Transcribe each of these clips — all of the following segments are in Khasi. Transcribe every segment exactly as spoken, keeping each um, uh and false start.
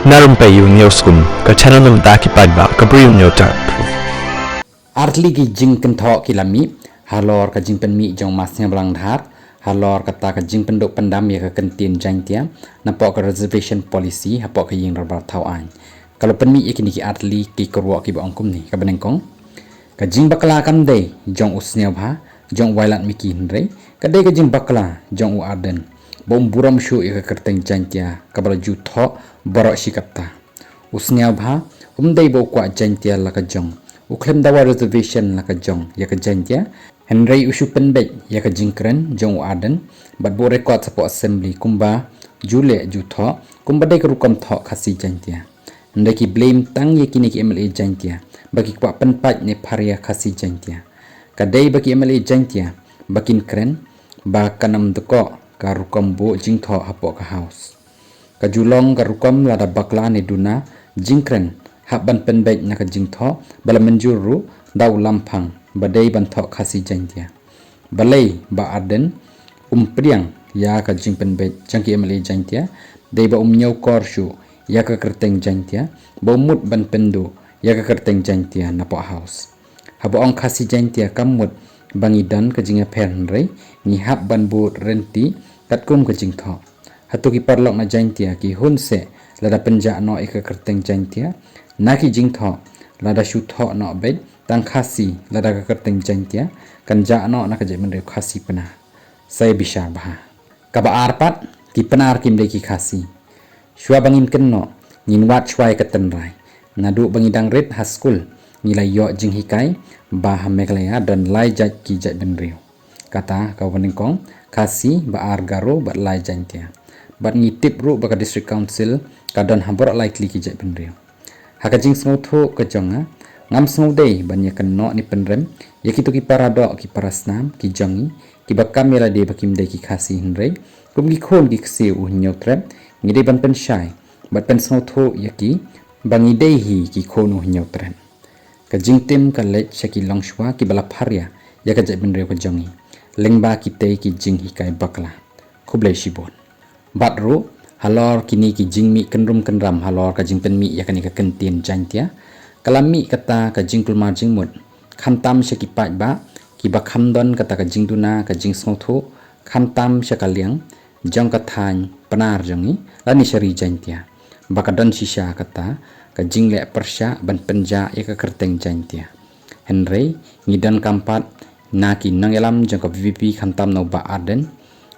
Na Rympei U Hynñiewskum, ka channel na ka bynta ki paidbah ka Bri U Hynñiewtrep. Artylli ki jingkynthoh ki la mih halor ka jingpynmih jong u Ma Sniawbhalang Dhar halor kata ka jingpynduh pyndam ïa ka kyntien Jaiñtia napoh ka reservation policy hapoh ka Ïing Dorbar Thaw Aiñ. Ka la pynmih ïa kine ki artylli ki kyrwoh kiba ong kumne: kaba nyngkong, ka jingbakla kam dei jong u Sniawbha, jong u Wailadmiki, hynrei ka dei ka jingbakla jong u Ardent ba um burom shuh ïa ka kyrteng Jaiñtia kaba la ju thoh baroh shi katta. U Sniawbha um dei ba u kwah Jaiñtia la ka jong, u khlem dawa reservation la ka jong ïa ka Jaiñtia, hynrei u shu pynbeit ïa ka jingkren jong u Ardent bad ba u record hapoh assembly kumba ju leh ju thoh kumba dei ka rukom thoh Khasi Jaiñtia. Hynrei ki blame tang ïa kine ki M L A Jaiñtia ba ki kwah pynpait ne pharia Khasi Jaiñtia. Ka dei ba ki M L A Jaiñtia ba kin kren ba kan ym dkoh ka rukom buh jingthoh hapoh ka House. Ka ju long ka rukom lada bakla ne duna jingkren hap ban pynbeit na ka jingthoh ba la mynjur ruh da u Lamphang ba dei ban thoh Khasi Jaiñtia. Balei Bah Ardent um pdiang ïa ka jingpynbeit jong ki M L A Jaiñtia? Dei ba um ñiewkor shuh ïa ka kyrteng Jaiñtia ba um mut ban pynduh ïa ka kyrteng Jaiñtia napoh House. Haba ong Khasi Jaiñtia kam mut ba ngi don ka jingïapher, hynrei ngi hap ban bud rynti katkum ka jingthoh. Hato ki paralok na Jaiñtia ki hun seh lada pynjah noh ïa ka kyrteng Jaiñtia na ki jingthoh? Lada shu thoh noh beit tang Khasi lada ka kyrteng Jaiñtia kan jah noh na ka jaitbynriew Khasi Pnar. Sa ïa bishar bha. Kaba ar pat, ki Pnar kim dei ki Khasi. Shuwa ba ngin kynnoh, ngin wad shuwa ïa ka tynrai. Naduh ba ngi dang rit ha skul, ngi la ïoh jinghikai ba ha Meghalaya don lai jait ki jaitbynriew. Kata kaba nyngkong Khasi, ba ar Garo bad lai Jaiñtia. Bad ngi tip ruh ba ka District Council ka don ha baroh lai tylli ki jaitbynriew. Ha ka jingsngewthuh ka jong nga, ngam sngewdei ban ïa kynnoh ne pynrem ïa kito ki paradoh ki parasnam ki jong ngi kiba kam ïa lade ba kim dei ki Khasi, hynrei kum ki khun ki ksiew u Hynñiewtrep ngi dei ban pynshai bad pynsngewthuh ïa ki ba ngi dei hi ki khun u Hynñiewtrep. Ka jingtim ka leit sha ki longshuwa kiba la pharia ïa ka jaitbynriew ka jong ngi lyngba kitei ki jinghikai bakla. Khublei shibun. Bad ruh, halor kine ki jingmih kynrum kynram halor ka jingpynmih ïa kane ka kyntien Jaiñtia, ka la mih kata ka jingkulmar jingmut, khamtam sha ki paidbah kiba kham don kata ka jingduna ka jingsngewthuh, khamtam sha ka liang jong ka thaiñ Pnar jong ngi lane sha ri Jaiñtia, ba ka don shisha kata ka jingleh pyrshah ban pynjah ïa ka kyrteng Jaiñtia. Hynrei ngi donkam pat na ki nongïalam jong ka V P P, khamtam na u Bah Ardent,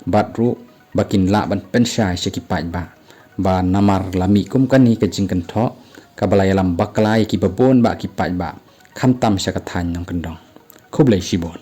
bad ruh ba kin lah ban pynshai sha ki paidbah ba namar la mih kum kane ka jingkynthoh, kaba la ïalam bakla ïa kiba bun bah ki paidbah, khamtam sha ka thaiñ nongkyndong. Khublei shibun.